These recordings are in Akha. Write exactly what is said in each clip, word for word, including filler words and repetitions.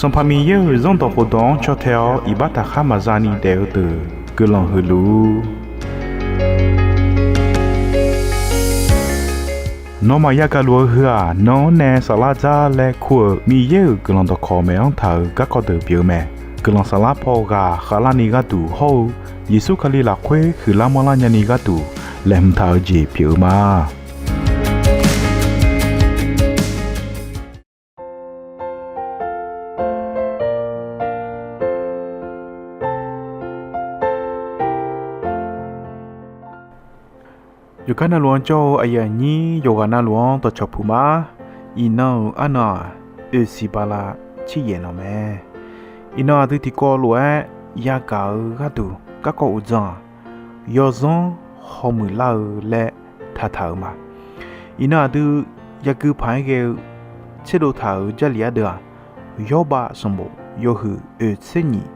Sanqpaq Miqyaer-euq Zanrdawq khofdawq-anr caw tae-awr iqbax taqkhar maqza ni daef-eu deuq guiqlanq huiq luf-ur. Nawmaf yagaq luf-eu heu-aq, nan-anr nae saflar dzar laer kur-euq Miqyaer-euq guiqlanq dawqkawq maeq-anr taq-euq garkawv deuq pyeuf-eu mae. Guiqlanq saflar paw ghaq khavlarni gharduq hawr-eu Yeqsur Kali lafkhoer huiqlar manrlar nyani gharduq laeqhmq taq-eu jeq pyeuf-eu ma. Yawqgar navluf-anr jawr-eu aqyuif aqnyir yawqghaq navluf-anr dawqcawq puq ma. Iqnan-euq arnan-aq, oeqsiq bala tser yaef nan mae. Iqnan aqdui tiqkawv lof-aer yagaq-eu gharduq garkawv uqdzan-aq, yawzanr hawmuiq lar-eu laer taqtaq-euq ma. Iqnan aqdui yagui paq-aer ghae-eu tserdov taq-euq Jarlif ardeuv-aq, Yawrbav sanqbof yawhuiq oeq tser nyiq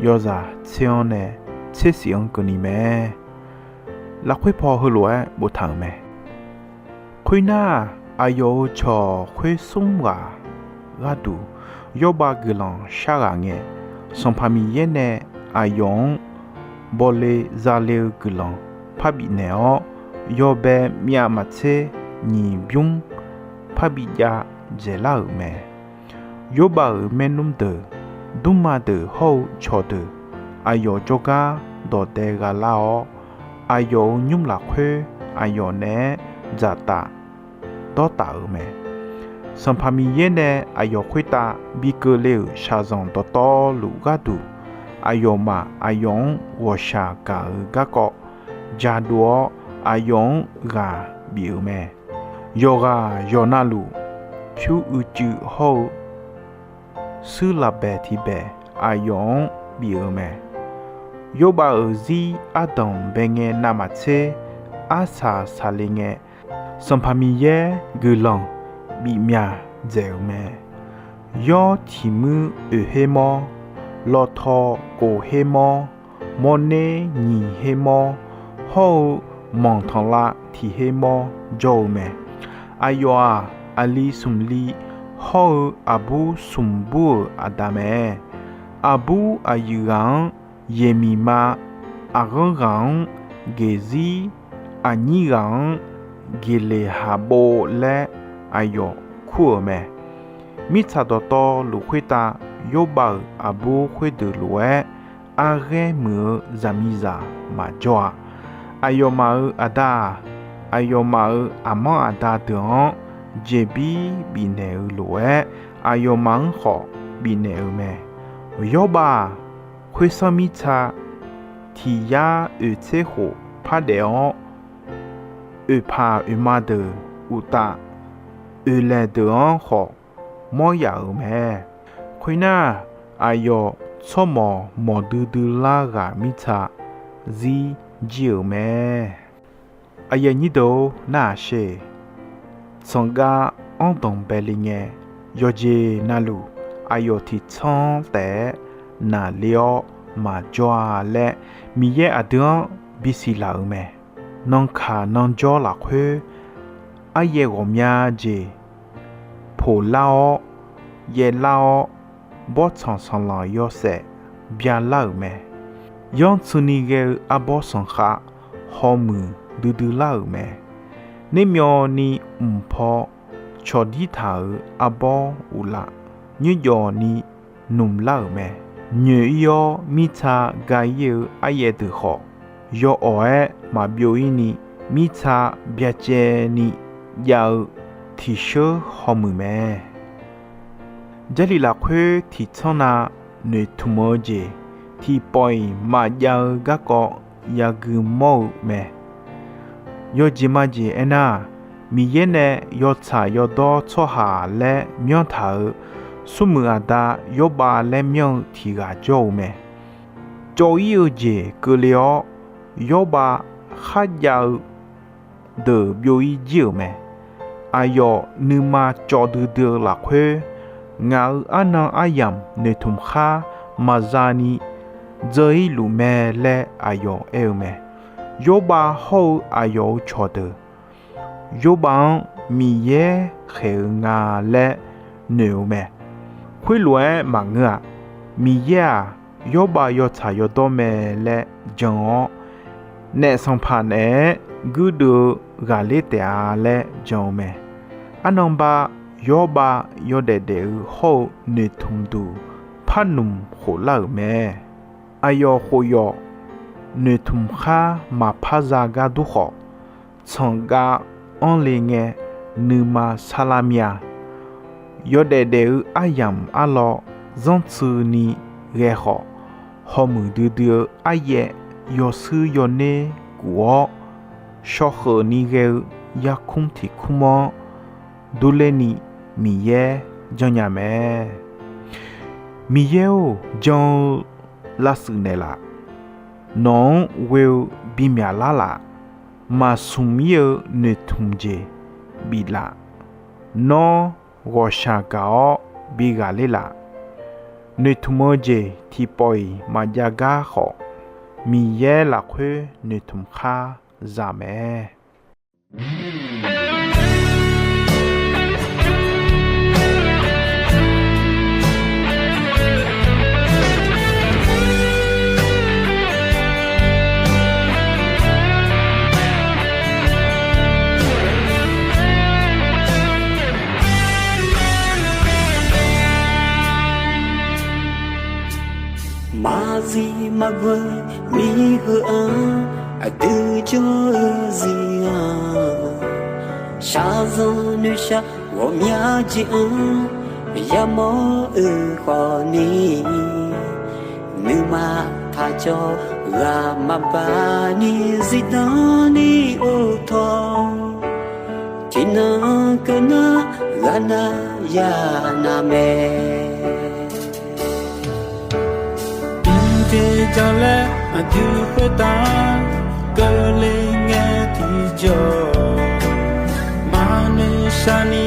yawzaq tser-anr nae tser shif-anr keuvni mae. Lafkhoer paw heulof-aer boftaq-euq mae. Khoernar, aqyawf-euq cawq khoer smr ghaq gharduq Yawrbav guiqlanq sharghaq ngae, Sanqpaq Miqyaer nae aqyawf-anr bawle zale-eu guiqlanq parbif naeq-awr, yawbae myav maqtser nyiq bymr parbi jav dzaeqlar-euq mae. Yawrbav-euq maernmr deuq, dmrma deuq hawr-eu cawqdeuq, aqyawf jawrgar dawq dae gha lar-awr, aqyawf-euq nymr lafkhoer aqyawf naeq-aer dzaqtaf dawrtaf-euq mae. Sanqpaq Miqyaer nae aqyawf khoertav bi keuvle-euq shaqzanq dawqtawvluf gharduq, aqyawfmaf aqyawf-anr ghawqshaq gaq-eu garkawv jadov-awr, aqyawf-anr ghaq bif-euq mae. Yawqghaq yawqnavluf pyur uicuiv hawr-eu shuir lafbaeq tiq baeq aqyawf-anr bif-euq mae. Yawrbav-euq zir ardanq bae ngae navmaqtser arsaq saqle ngae, Sanqpaq Miqyaer guiqlanq bifmya dzaeq-euq mae. Yawr tiq muir oeq her mawr, lawtaw kof her mawr, mawrner nyiq her mawr, hawr-eu manqtanqlav tiq her mawr jawr-eu mae. Aqyawf-aq, aqli smq li hawr-eu aqbur smq bur-euq aqda mae. Aqbur aqyuif ghaq-anr Yeqmiqma, aqghanr ghaq-anr Geqzir, aqnyir ghaq-anr Geqleqhaqbov laer aqyawf kur-euq mae. Mirtsaq dawqtawvluf khoertav Yawrbav-euq aqbur khoerdeuq lof-aer arghaer muiq-eu zaqmiqzaq maqjawr-a. Aqyawfmaf-euq aqda-aq, aqyawfmaf-euq aqmanr aqda deuq-anr jeqbir bifnaeq-eu lof-aer, aqyawfmaf-anr khawf bifnaeq-euq mae. Yawrbav-aq, khoersanr mirtsa tiq yar oeq tser khof pardaef-awr, oeqpaq oeqma deuq uqtaf, oeqlaeq deuq-anr khawf mawr yaf-euq mae. Khoernar, aqyawf tsawrmawq mawq duidui lar ghaq mirtsa zir jir-euq mae. Aqyuif aqnyir deuq-or, nar-aq sher. Tsanqgav anrdanq bae le ngae, yawqjeq navluf aqyawf tiq tsanr taef-aer naqler-awr maqjawr-a laer, Miqyaer aqdui-anr bisiq laf-euq mae. Nankaq nanjawr lafkhoer aryaev ghawqmya jeq poqlar-awr, yaevlar-awr, bawrtsanq sanqlanq yawshaef byalar-euq mae. Yanrtsuini ghae-eu arbawr sanqkhav hawmuiq duidui lar-euq mae. Nermyawvni mq paw cawqdir taq-euq arbawr uqlaf, nymrjawf ni nmq lar-euq mae. Nyoeq-ir-awr mirtsa ga-ir-eu aryaev deuq khawf, yawawq-aer maqbyov-ir ni, mirtsa byacaevni jav-eu tiqsheur hawmuiq mae. Jarlif lafkhoer tiqtsanr nav noeqtmq-eu jeq tiqpawf-iq maqjav-eu garkawv yagui mawr-eu mae. Yawjeq majeq aernar-aq, Miqyaer nae yawtsaq yawdawr tsawrhaq laer myanrtaq-euq smrmuiq aqda Yawrbav laer myanr-eu tiq ghaq jawr-eu mae. Cawv-ir-eu jeq keuvle-awr, Yawrbav kharjav-eu deuq byov-ir jir-euq mae. Aqyawf nuima cawv duidui-eu lafkhoer, ngaq-euq arnan aryamq noeqtmq khar maqza ni dzeur-ir luf mae laer aqyawf aer-eu mae. Yawrbav hawr-eu aqyawf-euq cawqdeuq, Yawrbav-anr Miqyaer khaeq-eu nga laer noeq-eu mae. Khoerlof-aer maqngeur-aq, Miqyaer-aq, yawrbav yawtsaq yawdawr mae laer jan-awr, naef sanqpaq naeq-aer guirdeuv-eu ghaqler taef-a laer jan-eu mae. Arnan bav yawrbav yawdaef daef-eu hawr-eu noeqtmq duq par nmq khof lar-euq mae. Aqyawf khof yawf noeqtmq khar maqpar za gar dur khawf, tsanqgav anr le ngae nuima sarlar mir-a. Yawdaef daef-eu aryamq arlawr zanrtsuini ghae khawf, hawmuiq duidui-eu aryaev yawshuir yawner kuf-awr, shawkheuf ni ghae-eu yarkmr tiq kmr-anr durler ni Miqyaer janrnya mae. Miqyaer-or, jan-eu lavshuif naeqlaf. Nawq-anr ghoe-eu bimyaq lar laf. Maqsmq ir-eu noeqtmq jeq biflaf. Nawr ghawqshaq gaq-awr bi ghaqler laf. Noeqtmq-eu jeq tiqpawf-iq maqjav gar khawf, Miqyaer lafkhoer noeqtmq khar za mae. Maqzif maqghoe mir heu-anr, aqdui jawr-eu zir-anr, shaqzanq noeqshaq ghawqmya jeq-anr yamawr-eu khawfni, nuima taqjawr ghaq maqbaq ni zifdan ni ur tawr, tiqnan keuv nar ghaq nar ya nar mae. Mqteq jalaer aqdui khoertav keuvle ngae tiqjawr, maqnoeq shaqni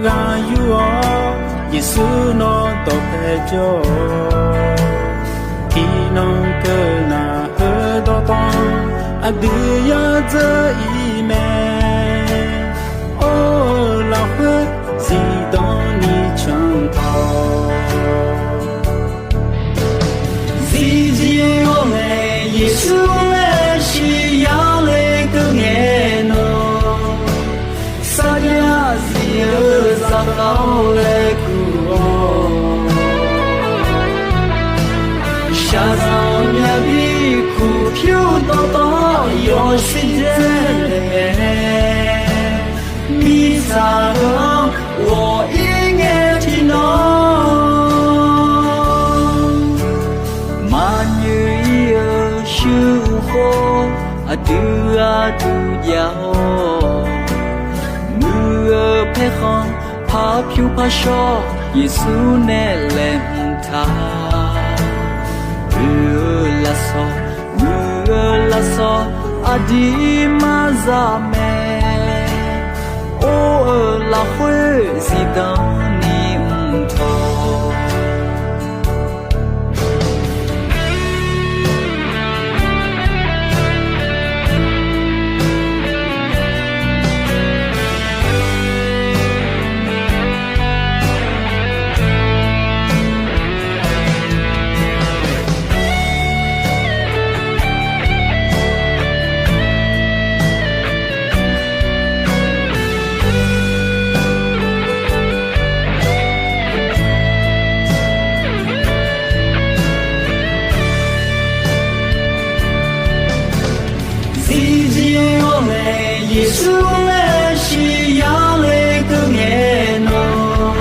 ghaq yur-awr Yeqsur nawr dawqpae jawr-awq. Tiqnan keuv nar-eu dawqtawv aqdui yadzeur ir mae. Or-eu lafkhoer zifdan ni cantaw-awq. Zifzif-awr nae Yeqsur laer shiq yar le keuv ngae nawr, sarjax zif-eu zaqkhav-awr laer kur-awr, shaqzanq myav bi kur pyur dawqtawv yawshuif dzae naeq mae. Mirtsaq-anr ghawq ir ngae tiqnan, maqnyoeq ir-eu shuir khoer aqdui gharduq jav-awr, muiq-eu paerkhanq par pyur par shawr Yeqsur nae laeqhmq taq. Oe-eu lafsawq, muiq-eu lafsawq aqdui maqza mae. Or-eu lafkhoer zifdan ni mq tawq. Zifzif-awr nae Yeqsur laer shiq yar le keuv ngae nawr,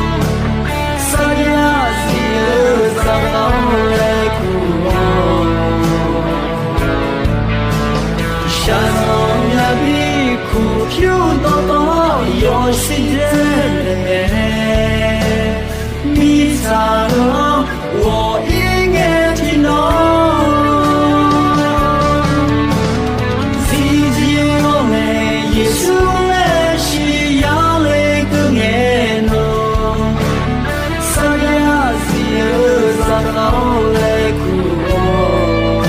sarjax zif-eu zaqkhav-awr laer kur-awr, shaqzanq myav bi kur pyur dawqtawv yawshuif dzae naeq mae. Mirtsaq-anr ghawq ir ngae tiqnan, zifzif-awr nae Yeqsur laer shiq yar le keuv ngae nawr, sarjax zif-eu zaqkhav-awr laer kur-awr,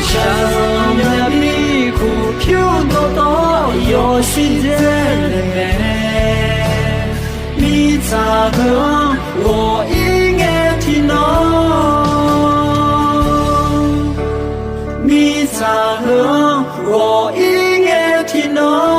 shaqzanq myav bi kur pyur dawqtawv yawshuif dzae naeq mae. Mirtsaq Mirtsaq heu-anr ghawq-ir ngae tiqnan